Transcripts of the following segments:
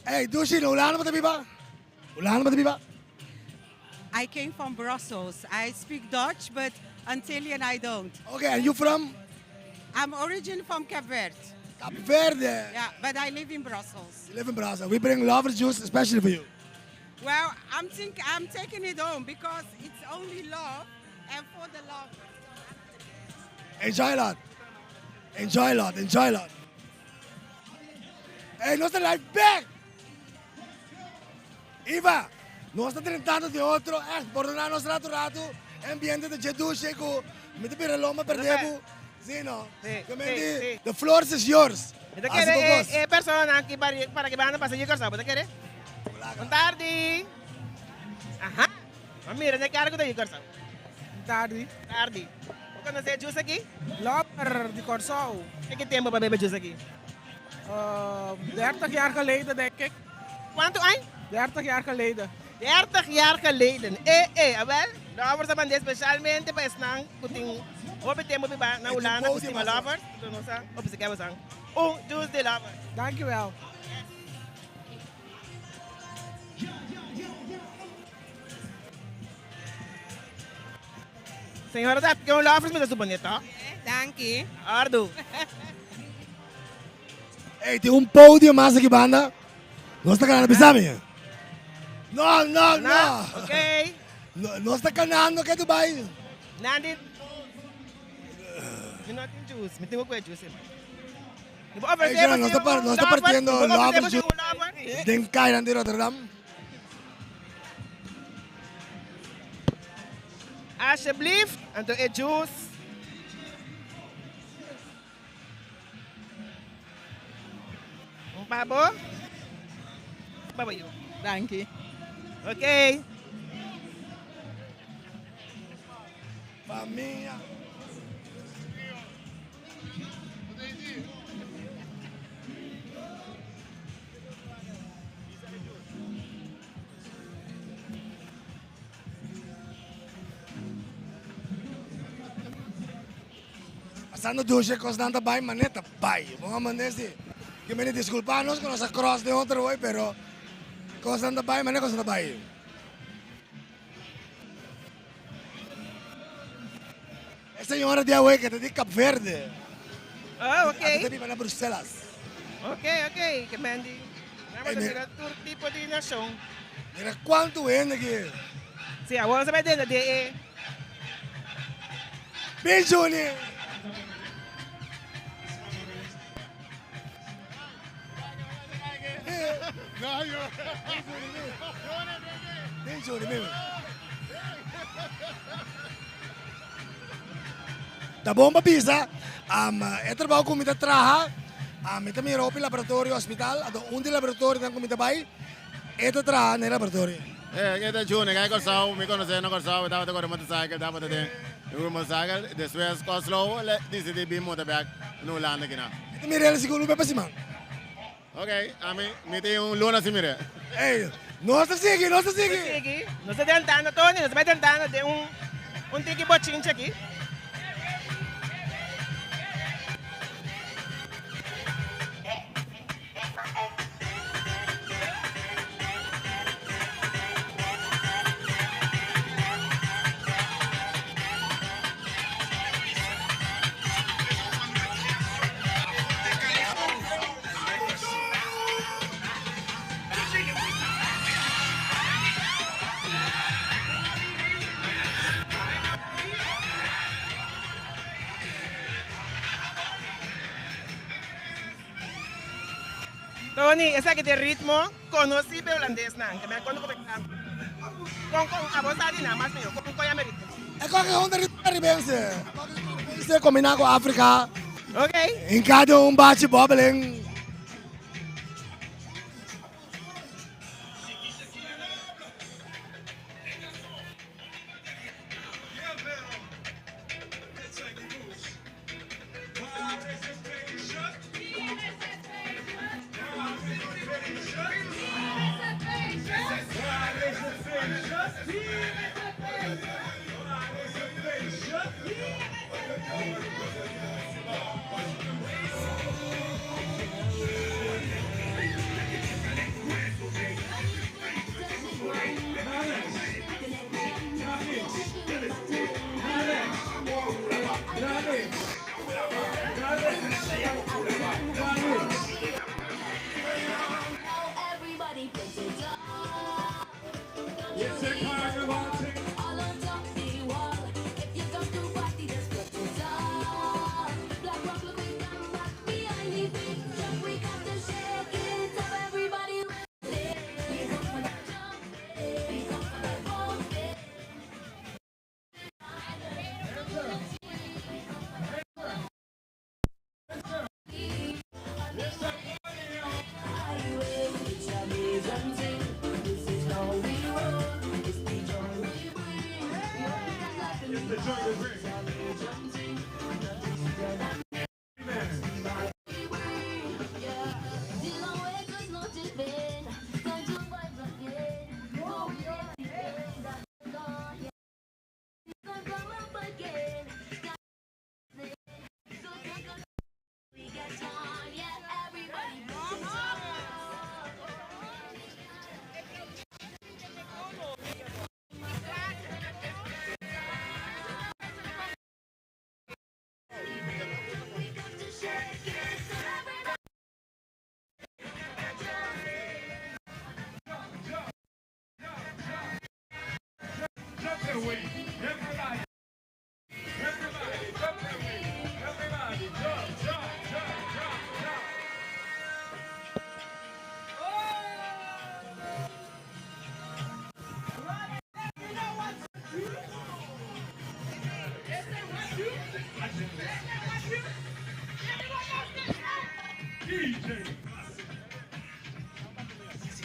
Ey, Dushi, na Hulanda bo ta biba? Hulanda bo ta biba? I came from Brussels. I speak Dutch, but Antillean I don't. Okay, and you from? I'm origin from Cape Verde. Cape Verde. Yeah, but I live in Brussels. You live in Brussels. We bring lovers juice especially for you. Well, I'm think I'm taking it home because it's only love and for the love. Enjoy a lot. Enjoy a lot. Enjoy a lot. Hey, nos ta live back. Iva, nos ta drentando di otro. Echt, pordona nos rato rato. Ambiente ta dje dushe ku mi ta bira lomba perde bu. Sí, no? Sí, Ke sí, menti, sí. the floors is yours. Mi ta Hasi kere bo e, kos. e personanan aki para, para ki banda pasa Kòrsou, bo ta kere? Bon tardi. Aha. Bo mira n'e kara ku ta yu Kòrsou. Bon tardi. Tardi. Bo konosé e juice aki? Lopper di Kòrsou. Te ki tempu bo a bebe juice aki? 30 jaar geleden denk ik. Kuantu aña? 30 jaar geleden. 30 jaar geleden. E e, awel, Lovers a mand'é specialmente pa esnan ku tin hopi tempu biba na Hulanda ku stima Lovers. Enton nos a obsekiá bosan un juice di Lovers. Dankjewel. Señora ta ke un Lovers mi ta suponé to? Danki. Ordu. Ey, tin un podio mas aki banda. Nos ta ganando, bisa mi. No, no, no. Ok. No, nos ta ganando ke Dubai. Nandi. Mi no tin juice, mi tin ku kue juice. Mi por ofrece Ey, nos ta par, nos ta partiendo lovers juice den kainan di Rotterdam. Alsjeblieft, anto e juice. Un pa bo, un pa bo yu. Danki. Ok. Famia. Pasando dushi e kosnan ta bai manera ta bai. Bon a manda esi. Ke mene diskulpa nos ku nos a cross den otro hoy pero kosnan ta bai manera kosnan ta bai. E señora di awe ke ta di Cap Verde. Oh, ok. Ata ta biba na Bruselas. Ok, ok. Ke men di. Nan bo ta mira tur tipo di nashon. Mira kuantu hende ki. Si, awor nos a bai dentro di e. Bin Juni. Bin Juni, bin. Ta bon pa bisa, e trabou ku mi ta traha, mi ta mira hopi laboratorio hospital, anto un di laboratorionan ku mi ta bai, e ta traha na e laboratorio. E ta Juni, kai Kòrsou, mi konosé na Kòrsou, e tabata kore motorcycle, tabata den un motorcycle, despues Kòslow el a disidí bin mota bèk na Hulanda kinan. Mi ta mira el sigur un bes pa siman. Ok, ami, mi tin un luna sin mir'é. Ey, nos ta sigui, nos ta sigui. Nos ta sigui. Nos ta tentando, Tony, nos ta bai tentando den un, un tiki bochincha aki. Tony, esaki ta e ritmo konosí pa e hulandesnan. Ke men kono ku ta kanta. Kon kon abo sa di nan mas mihó? Kon kon yama e ritmo? E koke hunta ritmo karibense. Karibense kombiná ku Afrika. Ok. Hinká den un bachi bòbeling.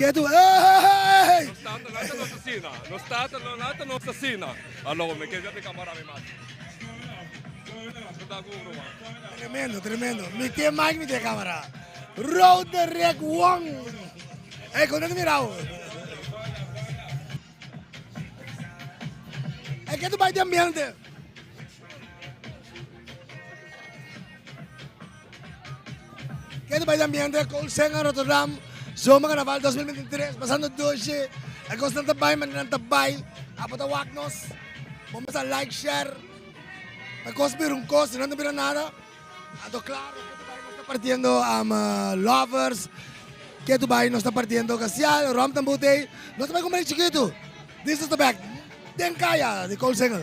Ketu, hey! Nos tata no ta nos asina. Nos tata no ta nos asina. Alo, me ke di camara mi mas. Tremendo, tremendo. Mi tin mic, mi tin camara. Roderick Wong. Hey, contento mirao. Hey, ke tu bai di ambiente? Ke tu bai di ambiente? Coolsingel Rotterdam, Zomer Carnaval 2023, pasando dushi. E cosnan ta bai, manera nan ta bai. Abo ta wak nos. Bo mester like, share. E cos bira un cos, si no no bira nada. Anto claro, ke tu bai nos ta partiendo um, lovers. Ke tu bai nos ta partiendo casial, rom tambutei. Nos ta bai cu Mary Chiquito. This is the back. Den caya di Coolsingel.